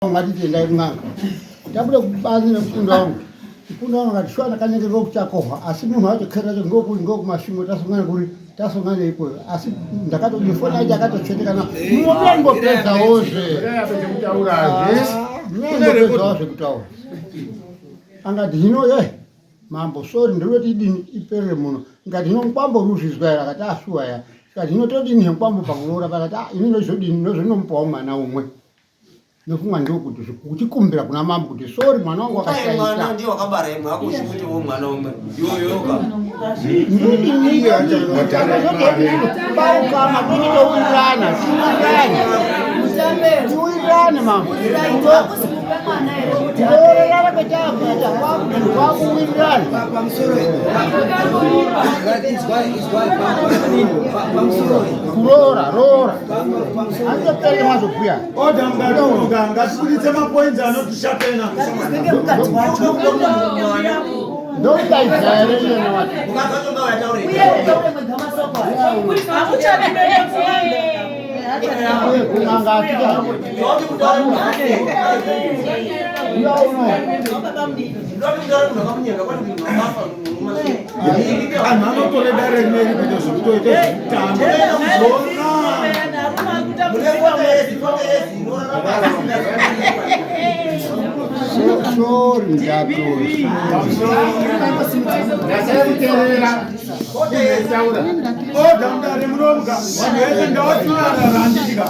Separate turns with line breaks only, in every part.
Ngatiti endai kun'anga. Tabuda kubanze nemukunda wangu. Mukunda wangu akati shuwa ndakanyengerwa kuchakohwa asi munhu wacho kero racho ngokuri ngokumasvingo tasongana kuri tasongana ikweyo asi ndakatoti foni yacho akatotsvetekana munoda ngopedzawozve ngopedzawo zvekutaura angati hino ye mambo sorry ndinoti idini iperere muno ngati hino mukwambo uri kuzvizwa here akati ashuwa ah, ya tikati hino todini hemukwambo pakuroora pakati ah, ini ndozvodini ndozvinomupawo mwana umwe Nofunga ndokuti kuchikumbira kuna mambo kuti sorry mwana wangu
wakashaita. Mwana ndiye wakabara imwe hakusi kuti wo mwana umwe. Yoyoka.
Paukama tochitowirirana, tiwirirane. Tiwirirane mambo. Kuroorerana kwetakuita kwakuwirirana. Kuroora, roora. Andopere mazobhuya.
Order mukaturuka ngatibuditse mapoints anotishapena.
Ndodaidza here iyena wacho. Kunanga atida. Uya uno.
Anhu anotore dare rineri kuita zvekutoita zvekutamba.
Sorry ndato.
Order mudare munomuka. Vanhu vese ndawatinyarara handitika.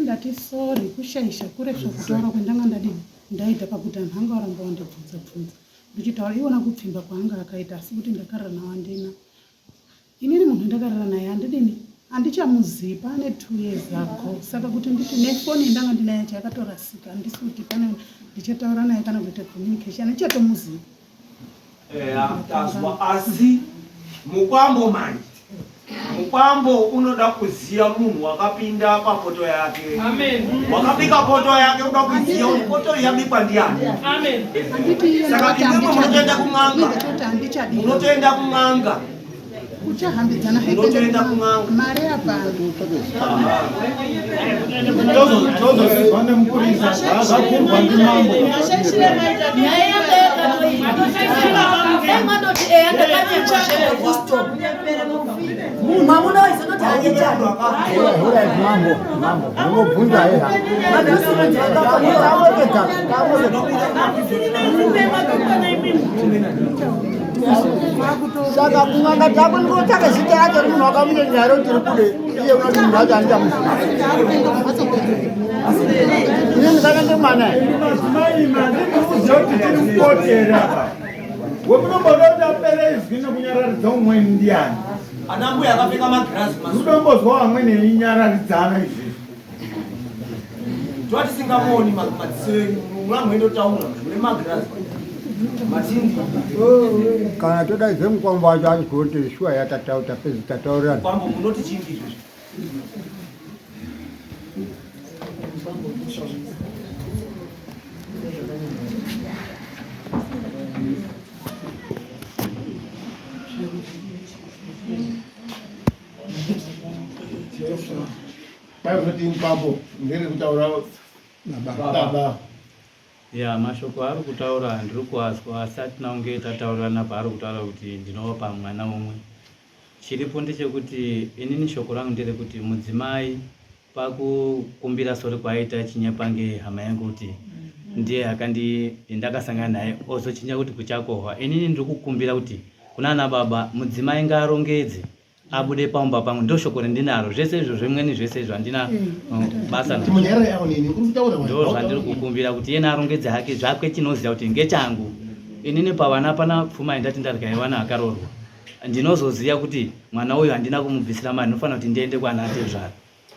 Ndati sorry kushaisha kuresva kutaura kwandanga ndadini ndaita pakuti anhu anga aramba wandibvunza bvunza ndichitaura iwona kupfimba kwaanga akaita asi kuti ndakarara nawo handina inini munhu ndakarara naye handidini handichamuzivi pane two years ago saka kuti nditi nefoni yandanga ndinayo yacho yakatorasika handisi kuti pane ndichataura naye kana kuita communication handichatomuzivi
Eya, tazwa asi mukwambo manje mukwambo unoda kuziva munhu wakapinda papoto yake.
Amen.
Wakabika poto yake unoda kuziva kuti poto iyi yabikwa ndiani.
Amen.
Handiti iye
Saka
ndakati
imwimwe munotoenda
handichadi
kun'anga.
ndakati handichadi
Munotoenda kun'anga.
Kuchahambidzana heke
Unotoenda kun'anga.
Mari hapana.
Tozozivwa nemupurisa zvazvakurwa ndimambo.
Mwamuna waizonoti handichadi.
Mambo, mambo, unobvunza here? Saka kun'anga dzako ndikotsvaka zita racho remunhu wakamunyengera here kuti ribude iye unoti munhu wacho andichamuziva. Ini ndikanenge mwana here?
Madzimai mandikuudza kuti tiri kupotera apa. Wemunomboda kuti apere izwi nekunyararidza umweni ndiani?
Ana mbuya akapfeka magirazi
mazuva. Munombozwa vamweni einyararidzana izvi.
Twatisingamuoni madziso enyu muramboendotaura mune magirazi matindi.
Kana todaidze mukwambo wacho achigoti shuwa yatatau tapedza tataurirana.
Kwambo munoti chii izvozvo?
Kwai unoti mukwambo ndere kutaura baba.
Ya mashoko aari kutaura ndiri kuazwa asi atina kunge tataurirana paari kutaura kuti ndinovapa mwana umwe. Chiripo ndechekuti inini shoko rangu nderekuti mudzimai pakukumbira sori kwaaita chinyepange hama yangu kuti ndiye akandi ndakasangana naye ozochinja kuti kuchakohwa inini ndiri kukumbira kuti kuna ana baba mudzimai ngaarongedze abude pamba pangu ndoshoko randinaro zvese izvo zvimweni zvese izvo handina mm. basa ndo zvandiri kukumbira kuti yena arongedze hake zvakwe chinoziva kuti ngechangu inini pavana pana pfuma yandati ndarya yevana akaroorwa ndinozoziva kuti mwana uyu handina kumubvisira mari ndinofanira kuti ndiende kwana atezvara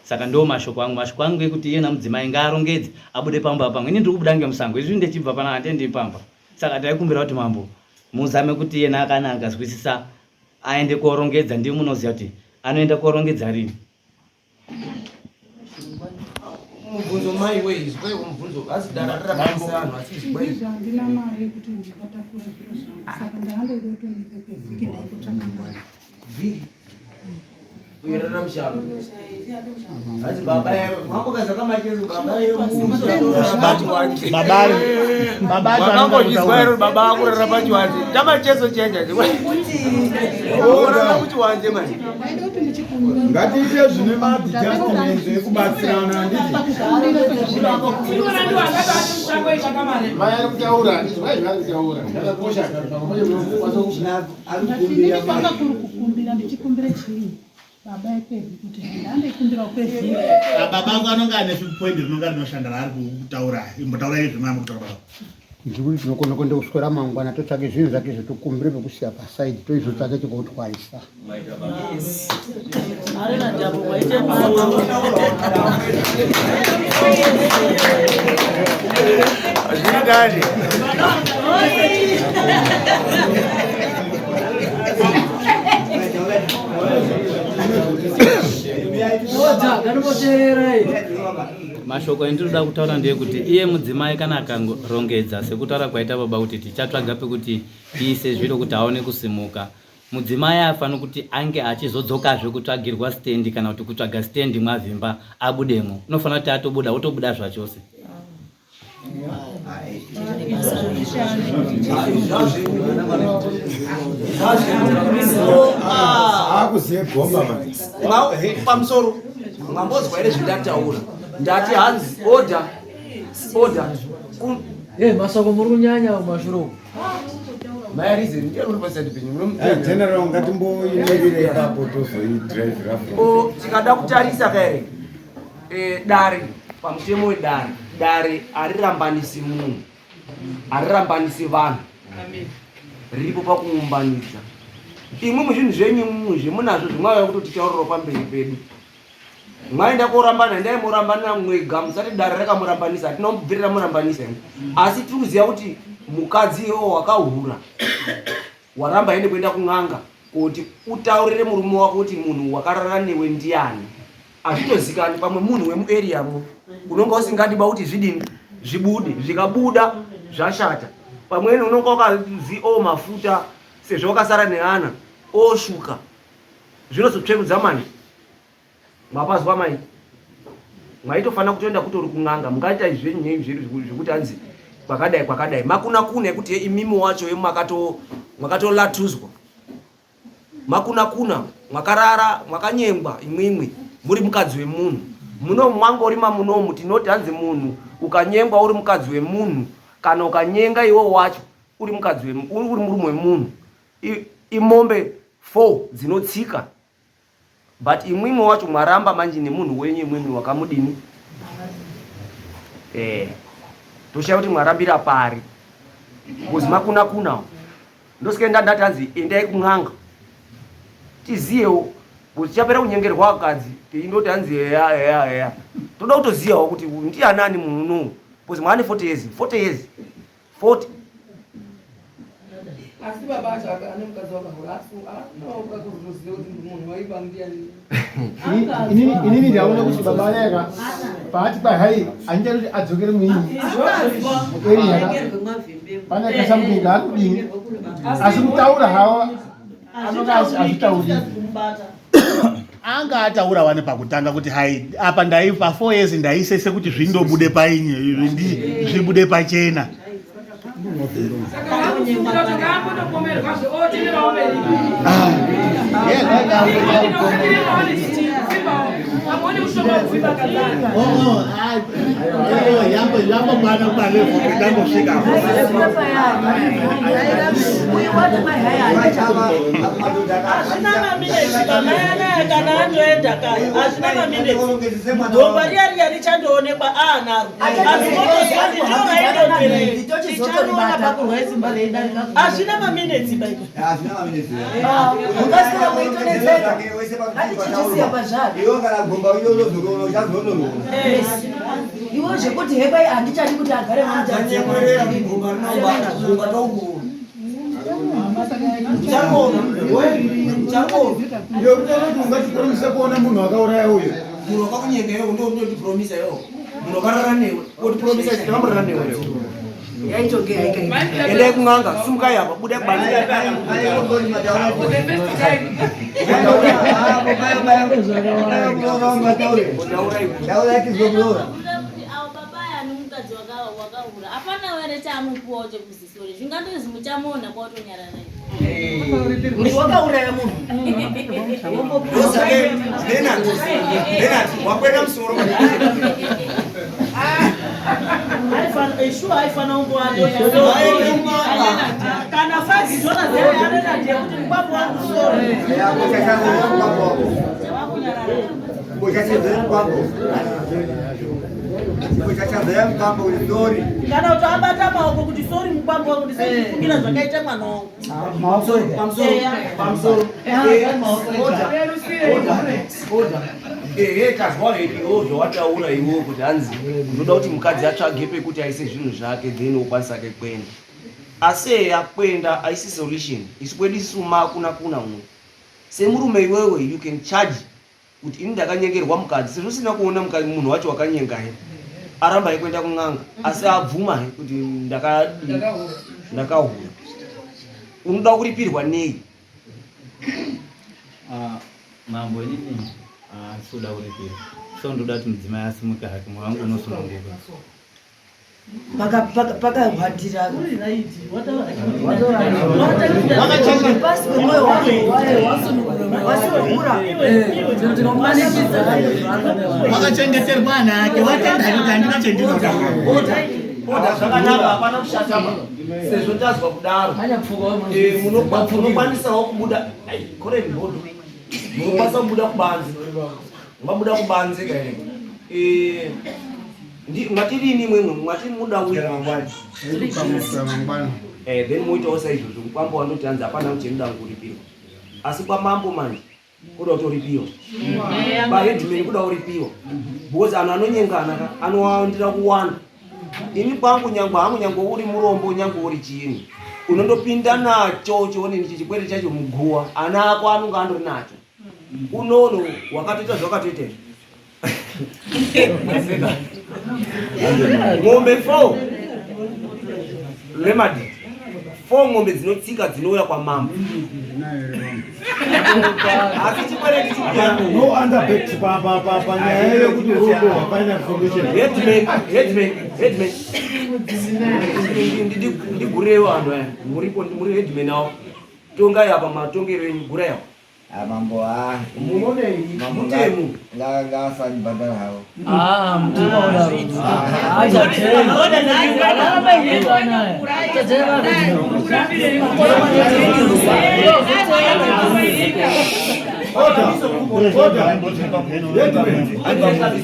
saka ndo mashoko angu mashoko angu ekuti iyena mudzimai ngaarongedze abude pamba pangu ini ndiri kubuda ngemusango izvi ndechibva pana handiendi pamba saka taikumbira kuti mambo muzame kuti iyena akana akazwisisa aende korongedza ndimi munoziva kuti anoenda korongedza rini.
Mubvunzo mai wei, izwai mubvunzo. Asi dara rarapisa vanhu asi izwai.
Izvi handina mari yekuti ndingatakura zviro zvangu saka ndaandoda kutomupa kwevhiki ndaikutsvaka mari.
Vhiki. Kuyerera mushango. Asi baba mambokaza kamachezo baba
Baba baba acho anonga
Wakambozvizwa
kutaura.
here baba akurara pachiwanze. Tamachezo chenja. Urara kuchiwanze manje.
Ndaida kuti ndichikumbira
Ngatiite zvine maadjustments ekubatsirana handiti?
pakukumbira kwezviro.
Mai ari kutaura, izwai zvaari kutaura. Zvakakosha pamwe
Ndati kwanga kuri kukumbira ndichikumbira chii baba ekwevhi kuti ndandikumbirawo kwevhiki.
Baba ako anonga ane point rinonga rinoshanda raari kutaura. Imbotaura izvi mama kutaura baba.
Ndikuti tinokona kuenda kuswera mangwana totsvake zvinhu zvake zvotokumbire pekusiya pasaidi toizotsvake chekutwarisa.
Zvinodani.
Mashoko andinoda kutaura ndeyekuti iye mudzimai kana akarongedza sekutaura kwaita baba kuti tichatsvaga pekuti tiise zviro kuti aone kusimuka. Mudzimai afanira kuti ange achizodzokazve kutsvagirwa stendi kana kuti kutsvaga stendi mwavhimba abudemo. Unofanira kuti atobuda otobuda zvachose.
Akuziye gomba manje.
Pamusoro mwambozwa here zvandataura ndati hanzi order order
Masoko muri kunyanya mumashure umu.
Mai Arize ndiye uri paside penyu.
General ngatimboimirire ipapo tozoidrivera from.
O tikada kutarisa kaere dare pamutemo wedare dare harirambanisi munhu harirambanisi vanhu riripo pakuumbanidza imwe muzvinhu zvenyu imwe zvemunazvo zvimwauya kuti tichaurirawo pamberi pedu mwaenda korambana endai morambana mwega musati dare rakamurambanisa hatina kubvirira murambanisa imi asi tiri kuziva kuti mukadzi iwo wakahura waramba ende kuenda kun'anga kuti utaurire murume wako kuti munhu wakarara newe ndiani hazvitozikani pamwe munhu wemuareamo unonga usingadiba kuti zvidini zvibude zvikabuda zvashata pamweni unonga wakazi o mafuta sezvo wakasara neana oshuka zvinozotsverudza manje mwapazwa mai mwaitofanira kutoenda kutori kun'anga mungaita zvenyu zvedu zvekuti hanzi kwakadai kwakadai makuna kuna ekuti imimi wacho mwakatolatuzwa makuna kuna mwakarara mwakanyengwa imwimwi muri mukadzi wemunhu muno mwangorima munomu tinoti hanzi munhu ukanyengwa uri mukadzi wemunhu kana ukanyenga iwe wacho uri mukadzi uri murume wemunhu imombe 4 dzinotsika but imwimwi wacho mwaramba manje nemunhu wenyu imwimwi wakamudini toshaya kuti mwarambira pari because makuna kuna ndosike ndandati hanzi endai kun'anga tiziyewo because tichapera kunyengerwa vakadzi teindoti hanzi eya eya eya toda kutoziyawo kuti ndianani munhu unowu because mwaane 40 years 40 years 40
Asi baba acho ane mukadzi wakahura asi anoka kuzoziva kuti munhu waiva ndiani.
Inini ndaona kuti baba anayaka paati pahai handichadi kuti adzokere muini muarea pane kasamutenge akudini asi kutaura hawo anonga azvitauri
Anga ataura wani pakutanga kuti hai apa ndai pa 4 years ndaisese kuti zvindobude painyi zvibude pachena. Yambokwana palevel petambosvika.
Hazvina maminetsi baba anaya kana atoenda kare hazvina maminetsi gomba riya riya richandoonekwa aanaro asi motoziva kuti ndoraindoterei tichanoona pakurwa isimba reidarika hazvina maminetsi baiko
Mukasira meitonetseka hatichichisiya pazvaro
Iwe kana gomba uyo unozoroora uchazondoroora.
Iwe zvekuti hebai handichadi kuti agare
Anyemwerera gomba rinobata gomba tokuona.
Iwe kutaura kuti ungachipromisa kuona munhu akauraya uyo.
Munhu wakakunyenga iwe ndo unondipromisa iwe. Munhu wakarara newe wotipromisa takamborara newe. Endai kun'anga, simukai apa, budai kubanze.
Hapana were chamupuwa chekuzisore zvingandozi muchamuona kwatonyarara.
Kuti wakauraya munhu.
Benard, wakwenda musoro.
Shuwa aifana kana $5 anenadi yekuti mukwambo wangu sori. Kana kuti abata maoko kuti sori mukwambo wangu ndisachifungira zvakaita mwana wangu.
Pamusoro. Ehe, tazwa hedu zvawataura iwo kuti hanzi unoda kuti mukadzi atsvage pekuti aise zvinhu zvake then okwanisa ke kuenda. Asi eya kuenda haisi solution. Isu kwedu isusu makuna kuna uno. Semurume iwewe you can charge kuti ini ndakanyengerwa mukadzi sezvo usina kuona mukadzi munhu wacho wakanyenga he. Aramba he kuenda kun'anga asi abvuma he kuti ndakahura. Unoda kuripirwa nei?
Mambo inini handisi kuda kuripirwa, so ndoda kuti mudzimai asimuke hake, mwoyo wangu unosununguka.
Pakahwandira pasi pemwoyo wako wasunungura.
Wakachengeterwa ana ake, watenda kuti handina chendinoda.
Oda zvakanaka, hapana kushata sezvo tazwa kudaro. Munokwanisawo kubuda koreni bhodho, munokwanisa kubuda kubanze, mabuda kubanze kae. Mwatirini imwemwe mwati muda then moitawo saizvozvo. Mukwambo wanoti hanzi hapana kuti kuripirwa, asi kwamambo manje kuda kutoripiwa, paheadman kuda kuripiwa, because anhu anonyengana ka anowandira kuwanda. Ini kwangu nyangwe hangu, nyangwe uri murombo, nyangwe uri chiini, unondopinda nacho chionini chichikwere chacho muguwa, ana ako anonge andori nacho. Unono wakatoita zvakatoita izvi, ng'ombe 4 lemadit 4 ng'ombe dzinotsika dzinouya kwamambo, asi chikwereti chikuya.
No underbet panyaya yekuti rudo final solution.
Headman, headman, headman, ndigurewo vanhu aya muripo, muri headman avo, tongai apa, matongero enyu, gurai apa.
Mambo,
Munodei mutemo?
Ngaasandibhadhara havo.
Mutemo udaro.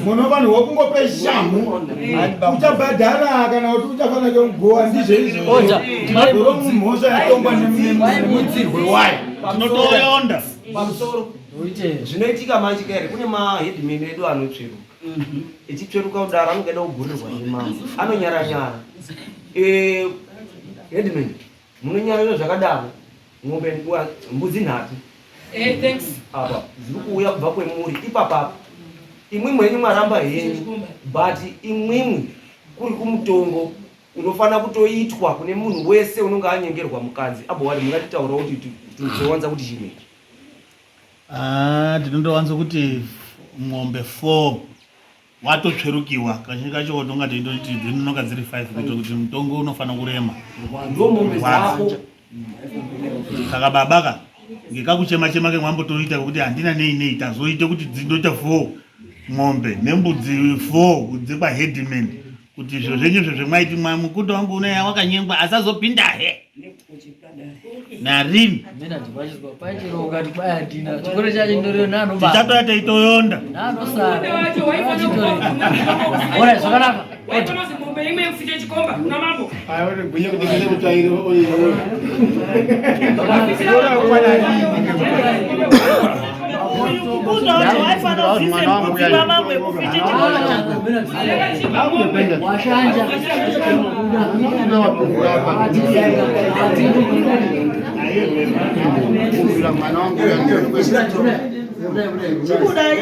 Muno vanhu wokungope shamhu, uchabhadhara kana kuti uchafana kemugowa, ndizvo izvozvo. Mhosva yatongwa nemudzirwe wayo.
Tinotoyonda.
Pamusoro, zvinoitika manje kare, kune maheadman edu anotsveruka, echitsveruka kudaro anongada kugurirwa nemambo, anonyaranyara. Headman, munonyarara zvakadaro, ng'ombe mbudzi 3 apa dziri kuuya kubva kwemuri ipapapa. Imwimwi henyu mwaramba henyu, but imwimwi kuri kumutongo unofanira kutoitwa kune munhu wese unonge anyengerwa mukadzi. Abowari, mungatitaurawo kuti tinowanza kuti chimwe?
Ah, tinondowanza kuti ng'ombe 4 watotsverukiwa, kazhinji kacho tonga teindoti dzinonga dziri 5 kuitira kuti mutongo unofanira kurema.
Ndo mombe dzako.
Saka baba ka ngekakuchema chema kemwambotoita kuti handina nei nei, tazoite kuti dzindoita 4 ng'ombe nembudzi 4 dzekwaheadman, kuti zviro zvenyu izvo zvemwaiti mukunda wangu unoya wakanyengwa asazopinda he narini. Tichatoya teitoyonda.
Zvakanaka.
Mombe imwe yekuficha chikomba kuna mambo.
Mukunda wacho waifanira kubvise mbudzi kwamambo yekuficha chikomba.
Washanja.
Mwana wangu.
Chikudai.